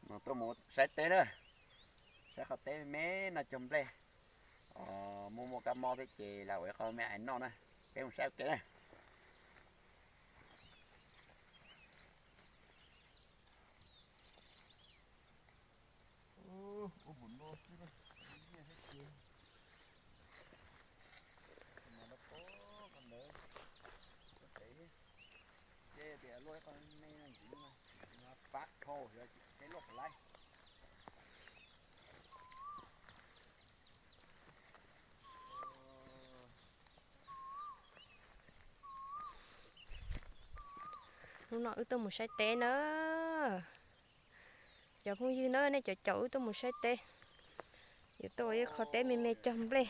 Tuaj mus saib teb na, saib qhov teb me no cog nplej. Muaj muaj kab mob thiab ces lam ua ib qho me ais noj na. Peb mus saib ua ke na. Ces tias luaj ib qho me no ntxiv no, pab dhau xyov teb luaj puas laib. Hnub no wb tuaj mus saib teb na. Cov phooj ywg na, nej cov caum wb tuaj mus saib teb, yuav tuaj ua ib qho teb me me cog nplej.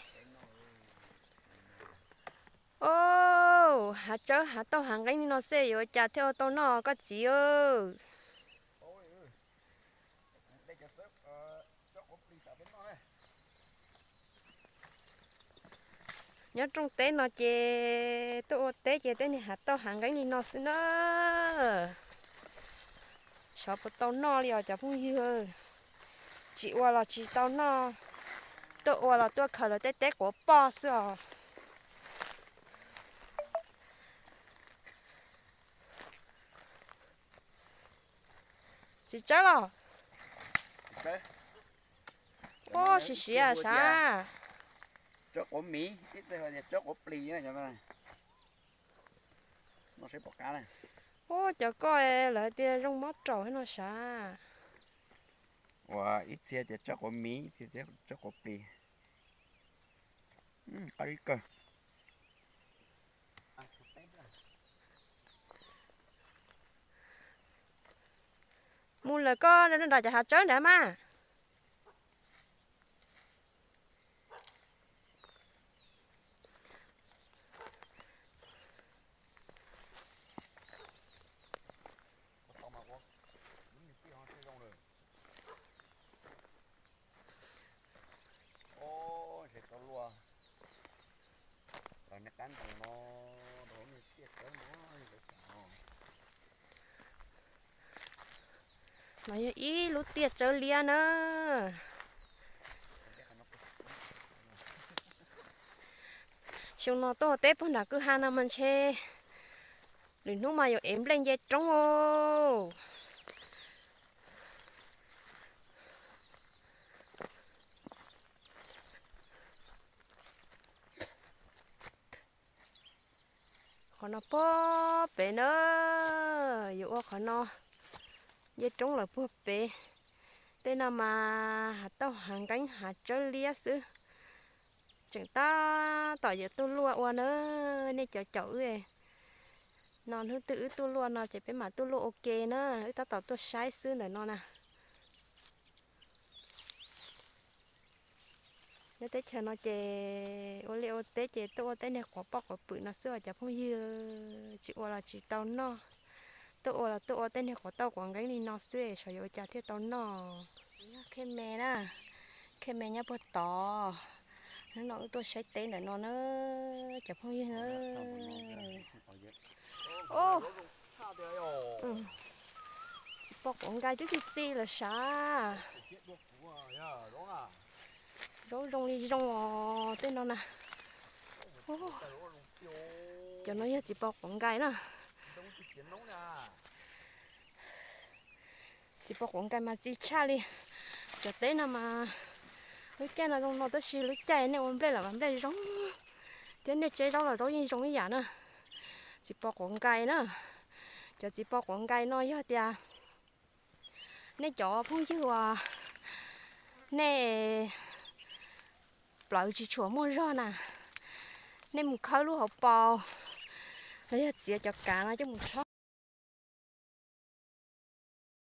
Au, hav tsawb hav tauj hav nqeeb li no xwb yuav ua cas thiaj ua tau noj koj txiv? Nyob rooj teb no ces tuaj ua teb ces tej niag hav tauj hav nqeeb li no xwb na. Xyov puas tau noj li os cov phooj ywg. Tsis ua los tsis tau noj, tuaj ua los tuaj khaws lawv tej teb quav poj xwb os. Txiv Tsawb los? Ub, siav siav sav. Tsawb quav miv, ib txhia tias tsawb quav plis. Ub, cov koj lawv tias zoo mob raum no sav. Ua ib txhia tias tsawb quav miv, ib txhia tias tsawb quav plis. Qab ib kawg. Mus lawm koj nram cov hav tsawb nrad mas. No yog ib lub tiaj tsawb liab na. Xyoo no tuaj ua teb puag nram kwj ha no mas ntshe lwm hnub mas yuav ev nplej nce roob os. Qhov no puag pem na, yuav ua qhov no nce roob lawm puag pem. Tej no mas hav tauj hav nqeeb hav tsawb liab xwb. Tseem tab tom yuav tuaj luaj ua na, nej cov caum wb no, hnub twg wb tuaj luaj no ces peb mam tuaj luaj ua ke na, wb tab tom tuaj saib xwb ntawm no na. Nyob teb chaws no ces ua liaj ua teb ces tuaj ua tej niag quav poj quav pwm no xwb os cov phooj ywg, tsis ua los tsis tau noj. Tuaj ua los tuaj ua tej niag quav tauj quav nqeeb li no xwb, xyov yuav ua cas thiaj tau noj. Yog Khej Me na, Khej Me nyob puag tod. Hnub no wb tuaj saib teb ntawm no na, cov phooj ywg na. Txiv pos quav nkais twb txi txi lawm sav. Zaub zoo li zoo os tej no na. Cov no yog txiv pos quav nkais na. Txiv pos quav nkais mas txi tshaj li. Cov teb no mas lub caij no zoo no tab sis lub caij nej ua nplej los mas nplej zoo, thiab nej tseb zaub los zaub yeej zoo ib yam na. Txiv pos quav nkais na. Cov txiv pos quav nkais no yog tias nej cov phooj ywg uas nej plawv tsis tshua muaj zog na, nej mus khawb lub hauv paus los yog txiav cov kav no coj mus rho.